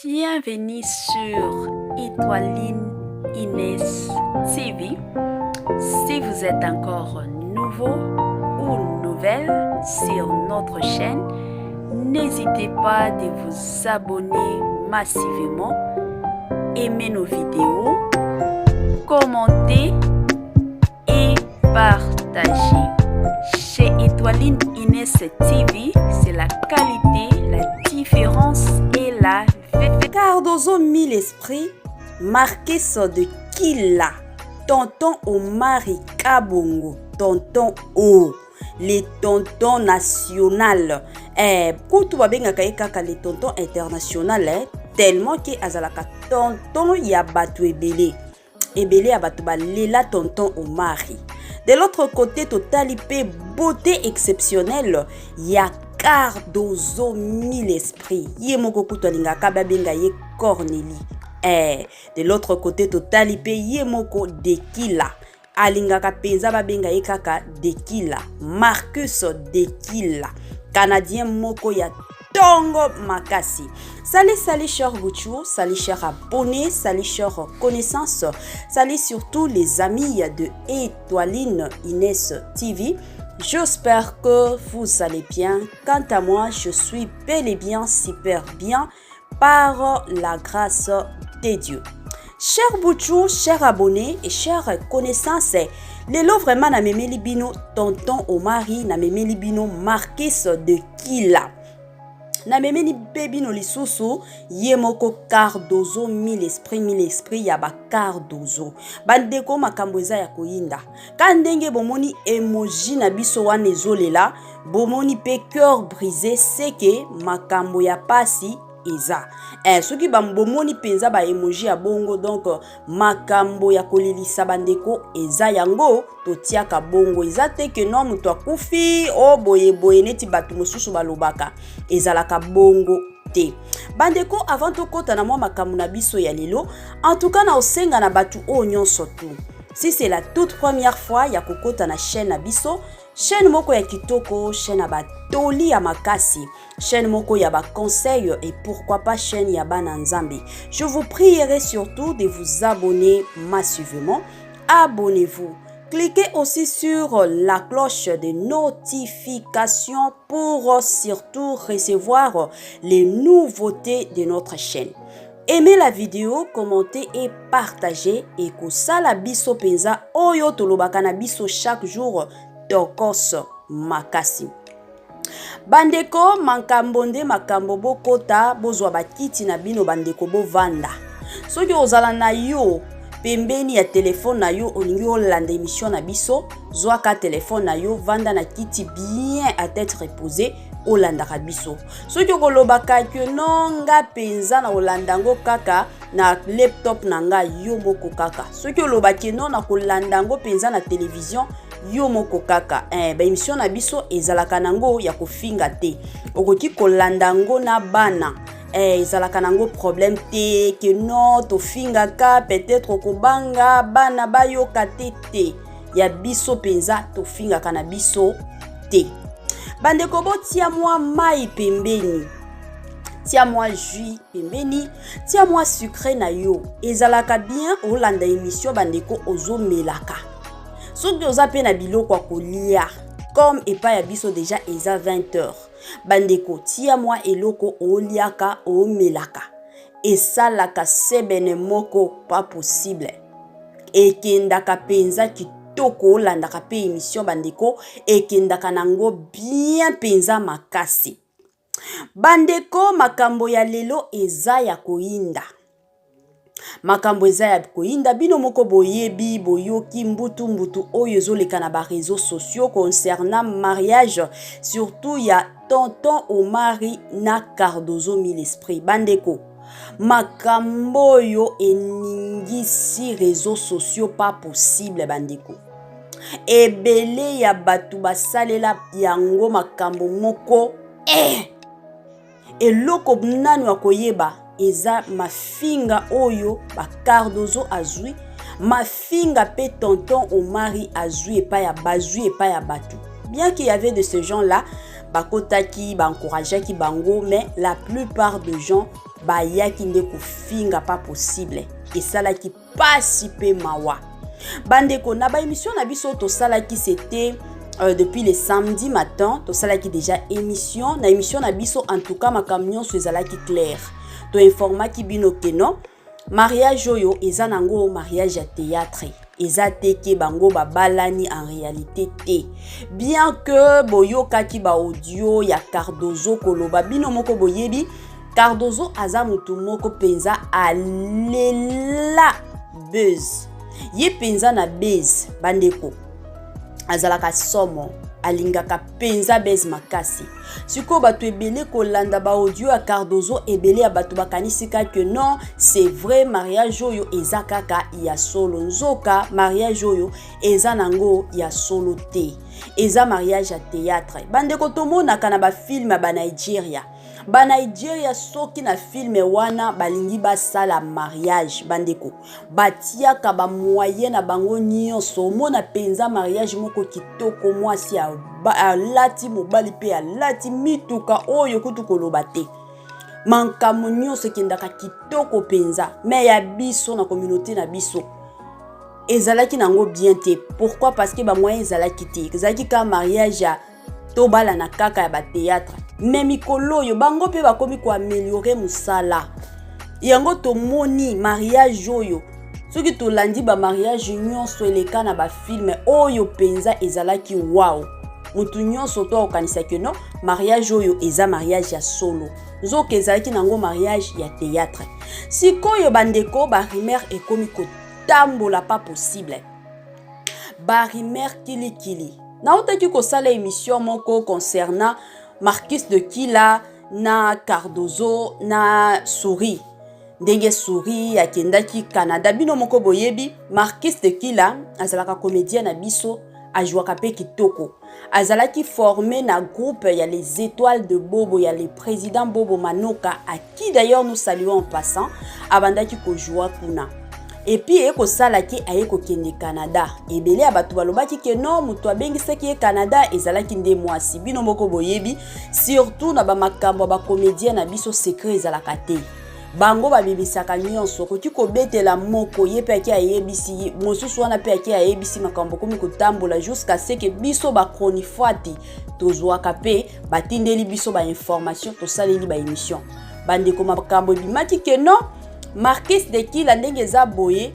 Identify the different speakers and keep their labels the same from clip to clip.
Speaker 1: Bienvenue sur Étoiline Inès TV. Si vous êtes encore nouveau ou nouvelle sur notre chaîne, n'hésitez pas de vous abonner massivement, aimer nos vidéos, commenter et partager. Chez Étoiline Inès TV, c'est la qualité, la différence et la
Speaker 2: Cardozo Mille Esprit, Marquis de Kila, Tonton Omari Kabongo, Tonton O, le tonton national. Eh, kutu babengaka ye kaka le tonton international, eh, tellement ke azalaka tonton ya bato ebele. Ebele ya bato balela tonton Omari. De l'autre côté, totali mpe beauté exceptionnelle ya Cardozo Mille Esprit. Ye moko kutu alingaka babenga ye Cornélie. Eh, de l'autre côté, totali mpe ye moko Dekila. Alingaka mpenza babenga ye kaka Dekila. Marcus Dekila. Canadien moko ya tongo makasi. Salut, salut, cher Bouchou, salut, cher abonné, salut, cher connaissance, salut surtout les amis de Étoiline Inès TV. J'espère que vous allez bien. Quant à moi, je suis bel et bien super bien par la grâce de Dieu. Cher Bouchou, cher abonné et chère connaissance, lelo vraiment namemeli bino tonton Omari, namemeli bino Marquis de Kila. Namemeli mpe bino lisusu ye moko Cardozo Mille Esprit, Mille Esprit ya ba Cardozo. Bandeko, makambo eza ya koyinda. Ka ndenge bomoni emoji na biso wana ezolela, bomoni mpe cœur brisé, seke makambo ya pasi eza. Soki bomoni mpenza ba emoji ya bongo, donc makambo ya kolelisa bandeko eza yango totiaka bongo. Eza te ke no moto akufi o boye boye neti bato mosusu balobaka, ezalaka bongo te. Bandeko, avant tokɔta na mwa makambo na biso ya lelo, en tout cas na osenga na bato oyo nyonso tu, si c'est la toute première fois ya kokɔta na chaîne na biso, chaîne moko ya kitoko, chaîne ya batoli ya makasi, chaîne moko ya baconseil et pourquoi pas chaîne ya bana Nzambe, je vous prierai surtout de vous abonner massivement. Abonnez-vous. Cliquez aussi sur la cloche de notification pour surtout recevoir les nouveautés de notre chaîne. Aimez la vidéo, commentez et partagez. Et kosala biso penza oyo tolobaka na biso chaque jour tokos makasi. Bandeko, makambo nde makambo, bokota bozwa bakiti na bino bandeko, bovanda. Soki ozala na yo pembeni ya telefone na yo, olingi olanda émission na biso, zwaka telefone na yo, vanda na kiti bien à tête reposée, olandaka biso. Soki okolobaka ke no nga mpenza na kolanda yango kaka na laptop na nga, yo moko kaka. Soki olobaki no na kolanda yango mpenza na télévision, yo moko kaka. Baémission na biso ezalaka nango ya kofinga te, okoki kolanda yango na bana, ezalaka nango problème te ke no tofingaka, peut-être okobanga bana bayoka te. Te, ya biso mpenza tofingaka na biso te. Bandeko, botia mwa mai pembeni, tia mwa jus pembeni, tia mwa sucré na yo, ezalaka bien olanda émission bandeko ozomelaka. Soki oza mpe na biloko ya kolia, comme epai ya biso déjà eza 20 heures, bandeko, tia mwa eloko oliaka omelaka, esalaka sebene moko pas possible, ekendaka mpenza kitoko. Olandaka mpe émission bandeko, ekendaka nango bien mpenza makasi. Bandeko, makambo ya lelo eza ya koyinda, makambo eza ya koyinda. Bino moko boyebi, boyoki mbutu mbutu oyo ezoleka na baréseaux sociaux concernant mariage surtout ya tonton Omari na Cardozo Mille Esprit. Bandeko, makambo oyo eningisi réseaux sociaux pas possible. Bandeko, ebele ya bato basalela yango makambo moko. Eloko nanu ya koyeba eza mafinga oyo bacardozo azwi, mafinga mpe tonton Omari azwi epai ya bazwi epai ya bato. Bien qu'il y avait de ces gens là bakotaki, baencourageaki bango, mais la plupart de gens Bayaki nde kofinga pas possible, esalaki pasi pe mawa. Bandeko, na ba émission na biso tosalaki, c'était depuis le samedi matin, tosalaki déjà émission. Na émission na biso, en tout cas, makambo nyonso ezalaki clair. Toinformaki bino ke non, mariage oyo eza nango mariage ya théâtre, eza te ke bango babalani en réalité te. Bien que boyokaki baaudio ya Cardozo koloba, bino moko boyebi Cardozo aza motu moko mpenza alela buzz. Ye mpenza na buzz, bandeko, azalaka somo, alingaka mpenza buzz makasi. Sikoyo bato ebele kolanda baaudio ya Cardozo, ebele ya bato bakanisi kaka non, c'est vrai, mariage oyo eza kaka ya solo. Nzoka mariage oyo eza nango ya solo te, eza mariage ya théâtre. Bandeko, tomonaka na bafilm ya Banigeria. Banigeria, soki na film wana balingi basala mariage, bandeko, batiaka bamoyen na bango nyonso. Omona mpenza mariage moko kitoko, mwasi alati, mobali mpe alati, mituka oyo kutu koloba te, makambo nyonso ekendaka kitoko mpenza. Mais ya biso na communauté na biso ezalaki nango bien te. Pourquoi? Parce que bamoyen ezalaki te, ezalaki kaka mariage ya tobalana kaka ya bathéâtre. Mais mikolo oyo bango mpe bakomi koaméliorer mosala yango. Tomoni mariage oyo, soki tolandi bamariage nyonso eleka na bafilm oyo, mpenza ezalaki wow. Motu nyonso to akokanisaki non, mariage oyo eza mariage ya solo, nzoka ezalaki nango mariage ya théâtre. Sikoyo bandeko, barumeur ekomi kotambola pas possible, barumeur kilikili. Nautaki kosala émission moko concernant Marquis de Kila na Cardozo na Souris, ndenge Souris akendaki Canada. Bino moko boyebi Marquis de Kila azalaka comédien na biso, ajwaka mpe kitoko. Azalaki formé na groupe ya Les Étoiles de Bobo, ya le président Bobo Manoka, à qui d'ailleurs nous saluons en passant. Abandaki kojua kuna et puis eye kosalaki aye kokende Canada. Ebele ya bato balobaki ke non, moto abengisaki ye Canada ezalaki nde mwasi. Bino moko boyebi, surtout na bamakambo ya bacomédien na biso, secret ezalaka te. Bango babimisaka nyonso. Okoki kobetela moko, ye mpe ake ayebisi mosusu wana, mpe ake ayebisi. Makambo komi kotambola jusqu'à ce que biso bachronifuati tozwaka mpe batindeli biso bainformation, tosaleli baémission. Bandeko, makambo ebimaki ke non, Marquis de Kila, ndenge eza boye,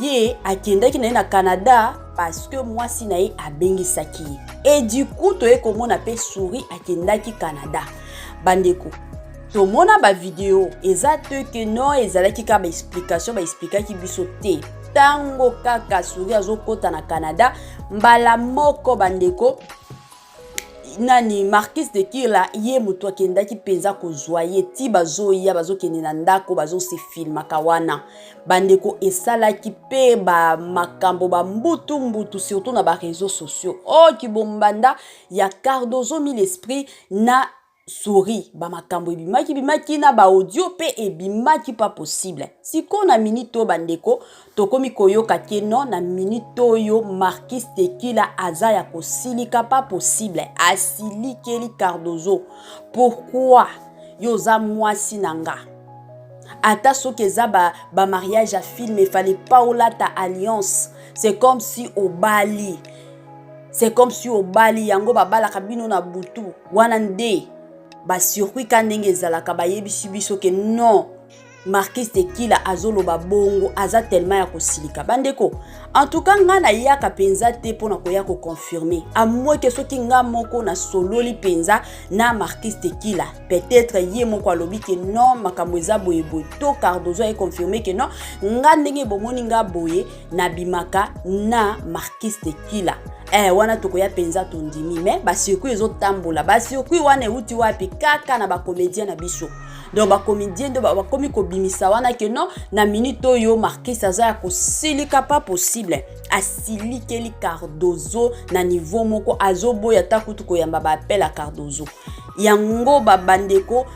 Speaker 2: ye akendaki na ye na Canada parce que mwasi na ye abengisaki ye. Et du coup toye komona mpe Souris akendaki Canada. Bandeko, tomona bavideo, eza te ke non, ezalaki kaka baexplication baexplikaki biso te. Ntango kaka Souris azokɔta na Canada, mbala moko, bandeko, nani, Marquis de Kila, ye moto akendaki mpenza kozwa ye ti bazoya, bazokende na ndako, bazose filmaka wana. Bandeko, esalaki mpe bamakambo bambutu-mbutu, surtout na baréseaux sociaux. Oyo kibombanda ya Cardozo Mille Esprit na Souris, bamakambo ebimaki bimaki na baaudio mpe ebimaki pas possible. Sikoyo na minute oyo, bandeko, tokomi koyoka ke non, na minute oyo Marquis Tekila aza ya kosilika pas possible. Asilikeli Cardozo. Pourquoi yo oza mwasi na nga? Ata soki eza bamariage ba ya film, efallait pas olata alliance. C'est comme si obali, c'est comme si obali. Yango babalaka bino na butu wana nde bacircuit ka ndenge ezalaka. Bayebisi biso ke non, Marquis Tekila azoloba bongo, aza tellement ya kosilika. Bandeko, en tout cas ngai nayaka mpenza te mpona koya koconfirmer, à moins que soki nga moko nasololi mpenza na Marquis Tekila, peut-être ye moko alobi ke non, makambo eza boyeboye, to Cardozo aye confirme ke non, nga ndenge bomoni nga boye, nabimaka na Marquis Tekila. Wana tokoya mpenza tondimi. Mais bacircuit ezotambola, bacircuit wana euti wapi? Kaka na bacomédien na biso. Donc bacomédien nde bakomi kobimisa wana ke non, na minute oyo Marquis aza ya kosilika pas possible. Asilikeli Cardozo na niveau moko azoboya ata kutu koyamba baappel ya Cardozo. Yango babandeko,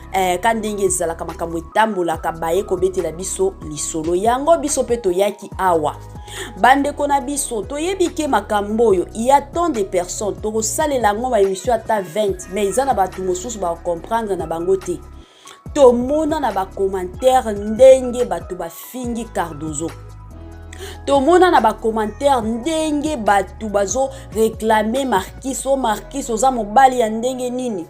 Speaker 2: ka ndenge ezalaka, makambo etambolaka, baye kobetela biso lisolo yango, biso mpe toyaki awa. Bandeko na biso, toyebi ke makambo oyo ya tant de personnes, tokosalela yango baémission ata 20, mais eza na bato mosusu bakocomprendre na bango te. Tomona na bacommentaire ndenge bato bafingi Cardozo, tomona na bacommentaire ndenge bato bazoréclamer Markis. O Markis, oza mobali ya ndenge nini?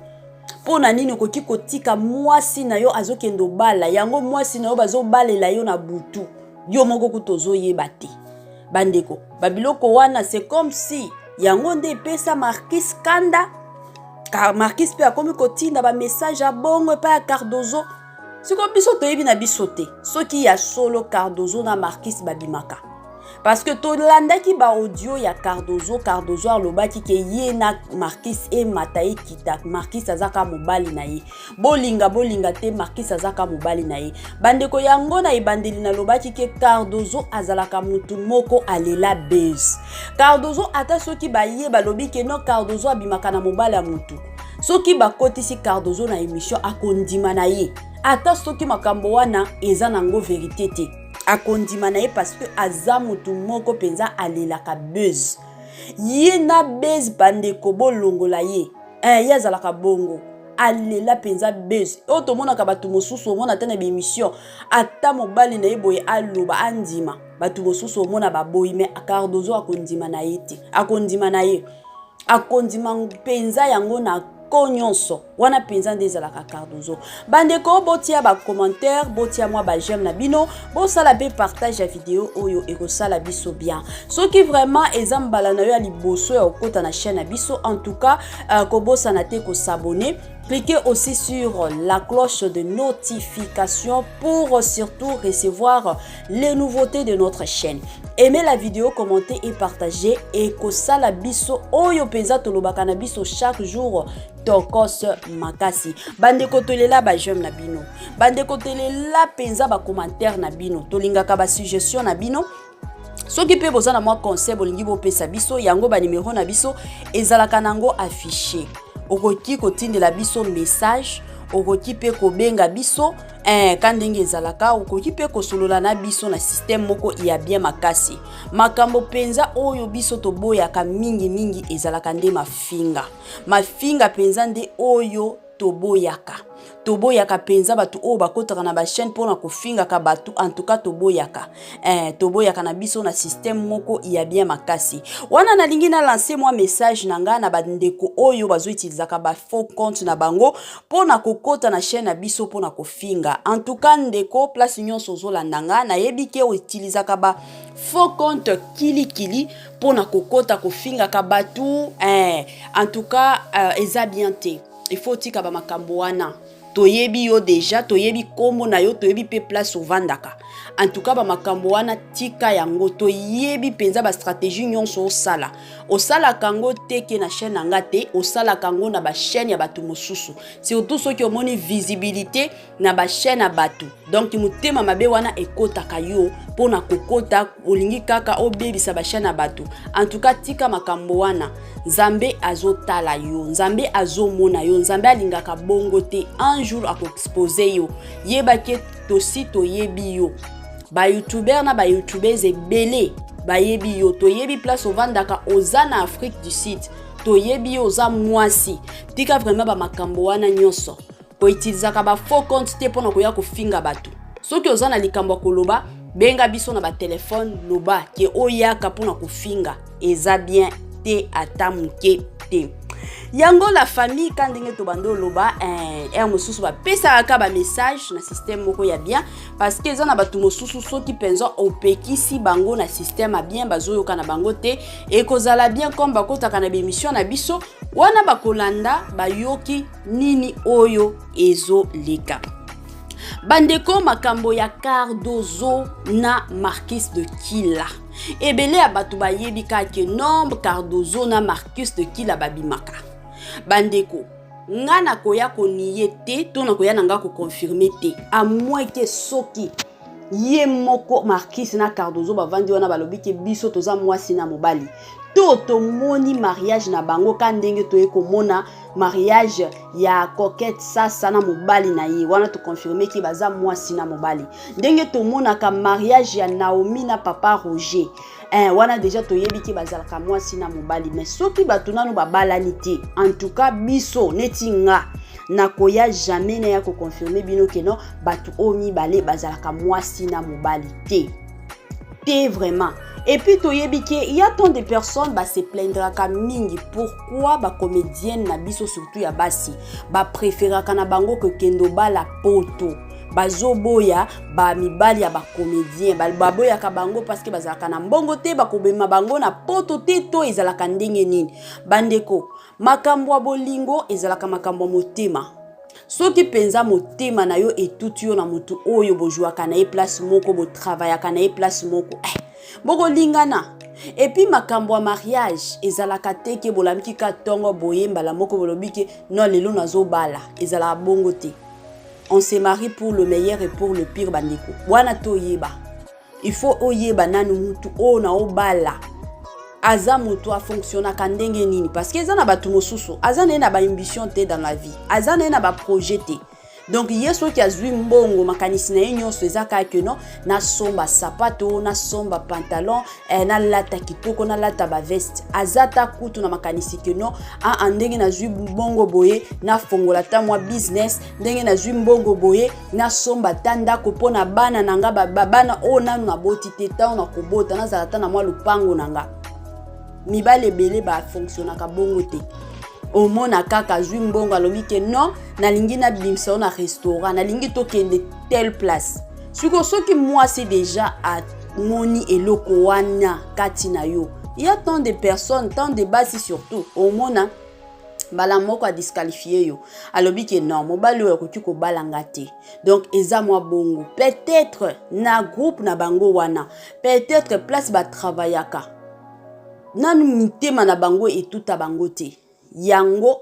Speaker 2: Mpo na nini okoki kotika mwasi na yo azokende obala yango? Mwasi na yo bazobalela yo na butu, yo moko kuta ozoyeba te. Bandeko, babiloko wana, c'est comme si yango nde epesa Markis kanda. Markis mpe akomi kotinda bamessage ya bongo epai ya Cardozo. Sikoyo biso toyebi na biso te soki ya solo Cardozo na Markis babimaka, parce que tolandaki baaudio ya Cardozo. Cardozo alobaki ke ye na Markis, emata ekita, Markis aza kaka mobali na ye. Bolinga bolinga te, Markis aza kaka mobali na ye. Bandeko, yango na ebandeli nalobaki ke Cardozo azalaka motu moko alela buzz. Cardozo, ata soki baye balobi ke no, Cardozo abimaka na mobali ya motu, soki bakotisi Cardozo na émission, akondima na ye. Ata soki makambo wana eza nango vérité te, akondima na ye, parce que aza motu moko mpenza alelaka buzz. Ye na buzz, bandeko, bolongola ye. Ye azalaka bongo, alela mpenza buzz. Oyo tomonaka bato mosusu, omona ata na baémission, ata mobali na ye boye aloba, andima, bato mosusu omona baboyi, mais Cardozo akondima na ye te, akondima na ye, akondima mpenza yango na ko nyonso wana mpenza nde ezalaka Cardozo. Bandeko, botia bacommentaire, botia mwa baj'aime na bino, bosala mpe partage ya video oyo, ekosala biso bien. Soki vraiment eza mbala na yo ya liboso ya kokota na chaîne na biso, en tout cas kobosana te kos'abonner. Cliquez aussi sur la cloche de notification pour surtout recevoir les nouveautés de notre chaîne. Aimez la vidéo, commentez et partagez. Et kosala biso oyo penza tolobaka na biso chaque jour, tokos makasi. Bandeko, tolela ba j'aime na bino. Bandeko, tolela penza ba commentaire na bino. Tolingaka ba suggestion na bino. Soki mpe boza na mwa conseil bolingi bopesa biso yango, banimero na biso ezalaka nango affiché. Okoki kotindela biso message, okoki mpe kobenga biso ka ndenge ezalaka, okoki mpe kosolola na biso na système moko ya bien makasi. Makambo mpenza oyo biso toboyaka mingimingi ezalaka nde mafinga. Mafinga mpenza nde oyo toboyaka. Toboyaka mpenza bato oyo bakotaka na bachaîne mpona kofingaka bato. En tout cas toboyaka, toboyaka na biso na système moko ya bien makasi. Wana nalingi nalancer mwa message na ngai na bandeko oyo bazoutilisaka bafaux compte na bango mpona kokota na chaîne na biso mpona kofinga. En tout cas, ndeko, place nyonso ozolanda nga, nayebi ke outilisaka ba faux compte kilikili mpona kokota kofingaka bato. En tout cas eza bien te, il faut tika bamakambo wana. Toyebi yo déjà, toyebi nkombo na yo, toyebi mpe place ovandaka. En tout cas, bamakambo wana, tika yango. Toyebi mpenza bastratégie nyonso osala. Osalaka yango te ke na chaîne na nga te, osalaka yango na bachaîne ya bato mosusu, surtout soki omoni visibilité na bachaîne ya bato. Donc motema mabe wana ekotaka yo mpona kokota, olingi kaka obebisa bachaîne ya bato. En tout cas, tika makambo wana. Nzambe azotala yo, Nzambe azomona yo, Nzambe alingaka bongo te. Un jour akoexposer yo. Yebaki tosi toyebi yo, bayoutubeur na bayoutubeuse ebele bayebi yo. Toyebi place ovandaka, oza na Afrique du Sud, toyebi yo, oza mwasi. Tika vraiment bamakambo wana nyonso. Koutilisaka bafaux compte te mpona koya kofinga bato. Soki oza na likambo ya koloba, benga biso na batelefone, loba ke oyaka mpona kofinga eza bien te, ata moke te. Yango, la famille, ka ndenge tobanda oloba, heure mosusu bapesaka ka bamessage na système moko ya bien, parce que eza na bato mosusu, soki mpenza opekisi bango na système ya bien, bazoyoka na bango te. Ekozala bien comme bakotaka na baémission na biso wana, bakolanda, bayoki nini oyo ezoleka. Bandeko, makambo ya Cardozo na Marquis de Kila, ebele ya bato bayebi kaka nombre Cardozo na Marcus de Kila babimaka. Bandeko, nga nakoya konier te to nakoya na nga koconfirmer te, à moins ke soki ye moko Marquis na Cardozo bavandi wana, balobi ke biso toza mwasi na mobali, to tomoni mariage na bango ka ndenge toye komona mariage ya Coquette Sasa na mobali na ye wana, toconfirmer ke baza mwasi na mobali. Ndenge tomonaka mariage ya Naomi na papa Roger, wana déjà toyebi ke bazalaka mwasi na mobali. Mais soki bato nano babalani te, en tout cas biso neti nga Nakoya jamais naya koconfirme bino ke non, bato oyo mibale bazalaka mwasi na mobali te te, vraiment. Et puis toyebi ke y a tant de personnes base plaindraka mingi, pourquoi bacomédienne na biso, surtout ya basi, bapréféraka na bango kokende obala poto, bazoboya bamibali ya bacomédien, baboyaka bango parce que bazalaka na mbongo te, bakobema bango na poto te, to ezalaka ndenge nini? Bandeko, makambo ya bolingo ezalaka makambo ya motema. Soki mpenza motema na yo etuti yo na motu oyo bozwaka na ye place moko, botravaillaka na ye place moko, bokolingana. Et puis makambo ya mariage ezalaka te ke bolamiki ka ntongo boye, mbala moko bolobi ke non, lelo nazobala. Ezalaka bongo te. On se marie pour le meilleur et pour le pire, bandeko. Wana toyeba, il faut oyeba nanu mutu oyo na obala aza moto afonctionnaka ndenge nini, parce que eza na bato mosusu aza na ye na baambition te dans la vie, aza na ye na baprojet te. Donc ye soki azwi mbongo, makanisi na ye nyonso eza kaka ke non, nasomba sapato, nasomba pantalon, nalata kitoko, nalata baveste. Aza ta kutu na makanisi ke non, aa, ndenge nazwi mbongo boye, nafongola ta mwa business, ndenge nazwi mbongo boye, nasomba ta ndako mpo na bana na nga, bana oyo nanu naboti te, ntango nakobota nazala ta na mwa lupango na nga. Mibali ebele bafonctionnaka bongo te. Omona kaka azwi mbongo, alobi ke non, nalingi nabimisa yo na restaurant, nalingi tokende telle place. Sikoyo soki mwasi déjà amoni eloko wana kati na yo, ya tant de personnes, tant de basi surtout, omona mbala moko adisqualifie yo, alobi ke non, mobali oyo akoki kobalanga te. Donc eza mwa bongo. Peut-être na groupe na bango wana, peut-être place batravaillaka, nanu mitema na bango etuta bango te. Yango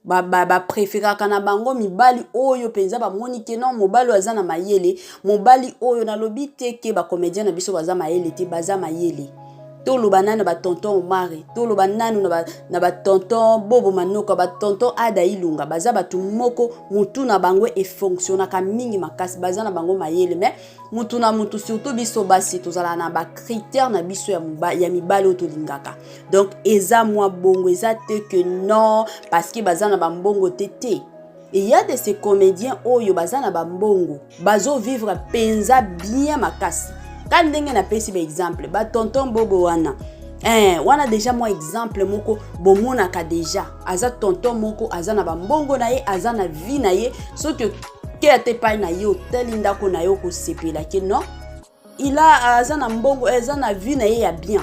Speaker 2: bapréféraka na bango mibali oyo mpenza bamoni ke non, mobali oyo aza na mayele. Mobali oyo, nalobi te ke bacomédien na biso baza mayele te, baza mayele. Toloba nanu na batonton Omari, toloba nanu na batonton Bobo Manoka, batonton Ada Ilunga, baza bato moko mutu na bango efonctionnaka mingi makasi, baza na bango mayele. Mais mutu na mutu, surtout biso basi, tozala na bacritère na biso ya mibali oyo tolingaka. Donc eza mwa bongo, eza te ke non, parce que baza na bambongo te te. Il y a de ces comédiens oyo baza na bambongo, bazovivre mpenza bien makasi. Ka ndenge napesi baexemple, batonton Bobo wana, wana déjà mwa exemple moko bomonaka déjà, aza tonton moko aza na bambongo na ye, aza na vie na ye. Soki oke ata epai na ye, otali ndako na ye, okosepela ke non, il a aza na mbongo, aza na vie na ye ya bien.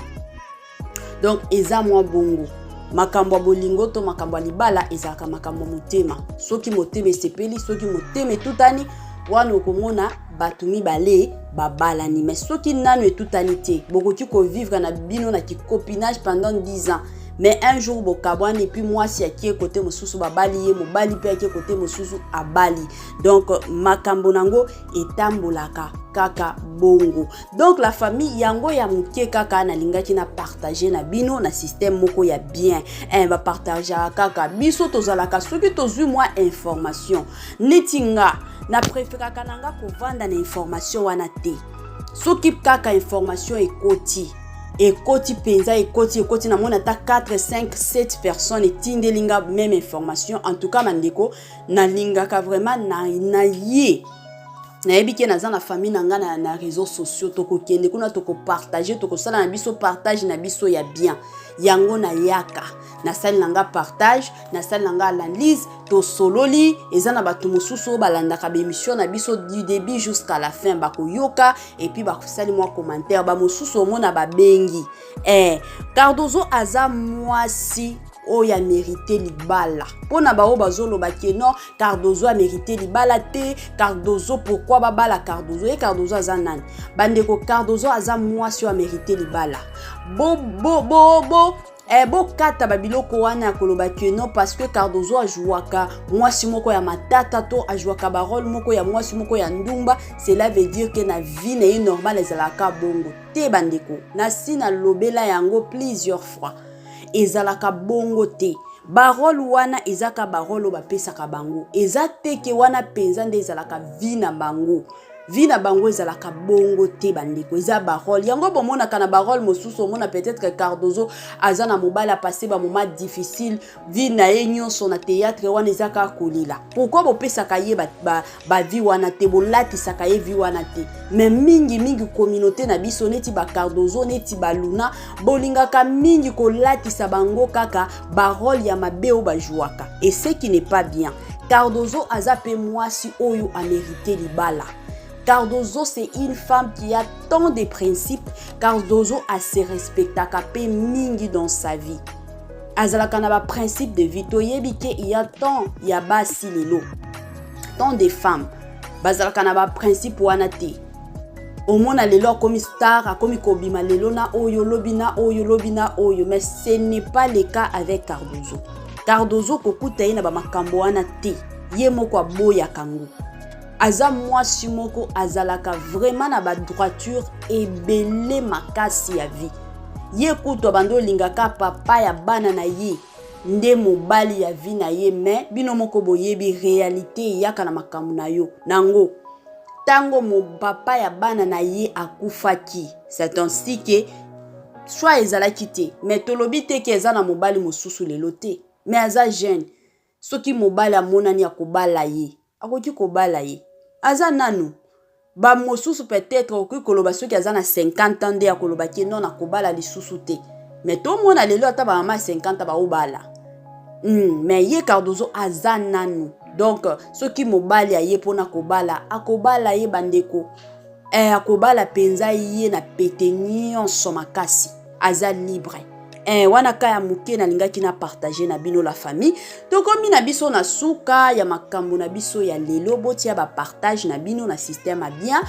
Speaker 2: Donc eza mwa bongo. Makambo ya bolingo to makambo ya libala ezalaka makambo ya motema. Soki motema esepeli, soki motema etutani, wana okomona bato mibale babalani. Mais soki nanu etutani te, bokoki kovivre na bino na kicopinage pendant 10 ans, mais un jour bokabwani, et puis mwasi akie kote mosusu, babali ye, mobali mpe akie kote mosusu, abali. Donc makambo nango etambolaka kaka bongo. Donc la famille, yango ya moke kaka nalingaki na partage na bino na système moko ya bien. Bapartageaka kaka biso, tozalaka soki tozwi mwa information neti nga, na préféraka na nga kovanda na information wana te. Soki kaka information ekoti, ekoti mpenza, ekoti, ekoti, namoni ata 4, 5, 7 personnes etindeli nga même information, en tout cas bandeko, nalingaka vraiment na ye. Nayebi ke naza na famille na nga na réseaux sociaux, tokokende kuna, tokopartage, tokosala na biso partage na biso ya bien. Yango nayaka, nasali na nga partage, nasali na nga analyse, tosololi. Eza na bato mosusu oyo balandaka baémission na biso du début jusqu'à la fin, bakoyoka et puis bakosali mwa commentaire. Bamosusu omona babengi. Cardozo aza mwasi oyo amérite libala. Mpona baoyo bazoloba ke non, Cardozo amérite libala te, Cardozo, pourquoi babala Cardozo? Ye Cardozo aza nani? Bandeko, Cardozo aza mwasi oyo amérite libala. Bo bo bo bo bokata babiloko wana ya koloba ke non, parce que Cardozo ajouaka mwasi moko ya matata to ajouaka barole moko ya mwasi moko ya ndumba, cela veut dire ke na vie na ye normale ezalaka bongo te. Bandeko, nasi nalobela yango plusieurs fois, ezalaka bongo te. Barole wana ezaka barole oyo bapesaka bango, eza te ke wana mpenza nde ezalaka vie na bango. Vie na bango ezalaka bongo te bandeko, eza barole yango bomonaka na barole mosusu. Omona peut-être Cardozo aza na mobali, apasse bamoment difficile, vie na ye nyonso na théâtre wana eza kaka kolela. Pourquoi bopesaka ye bavie ba, ba wana te, bolatisaka ye vie wana te? Mais mingi mingi communauté na biso, neti bacardozo, neti baluna, bolingaka mingi kolatisa bango kaka barole ya mabe oyo bajouaka, et ce qui n'est pas bien. Cardozo aza mpe mwasi oyo amérite libala. Cardozo, c'est une femme qui a tant de principes. Cardozo ase respectaka mpe mingi dans sa vie, azalaka na baprincipe de vie. Toyebi ke il y a tant ya basi lelo, tant de femmes bazalaka na baprincipe wana te. Omona lelo akomi star, akomi kobima lelo na oyo, lobi na oyo, lobi na oyo, mais ce n'est pas le cas avec Cardozo. Cardozo kokuta ye na bamakambo wana te, ye moko aboyaka yango. Aza mwasi moko azalaka vraiment na badroiture ebele makasi ya vie. Ye kutu abandi olingaka papa ya bana na ye nde mobali ya vie na ye, mais bino moko boyebi réalité eyaka na makambo na yo nango. Ntango papa ya bana na ye akufaki, c'est ainsi que choix ezalaki te. Mais tolobi te ke eza na mobali mosusu lelo te, mais aza jeune. Soki mobali amonani akobala ye, akoki kobala ye, aza nanu. Bamosusu peut-être okoki koloba soki aza na 50 ans nde akolobaki non, nakobala lisusu te. Mais tomona lelo ata bamama ya 50 baobala. Mais ye Cardozo aza nanu, donc soki mobali aye mpona kobala, akobala ye bandeko. Akobala mpenza ye na pete nyonso makasi, aza libre. Wana ka ya moke nalingaki na partage na bino, la famille. Tokomi na biso na suka ya makambo na biso ya lelo. Botia bapartage na bino na système ya bien,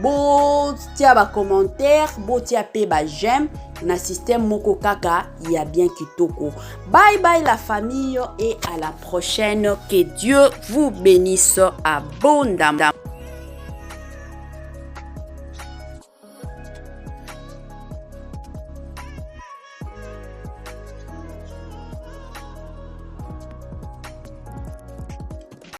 Speaker 2: botia bacommentaire, botia mpe baj'aime na système moko kaka ya bien kitoko. Bye bye la famille et à la prochaine, que Dieu vous bénisse abondamment.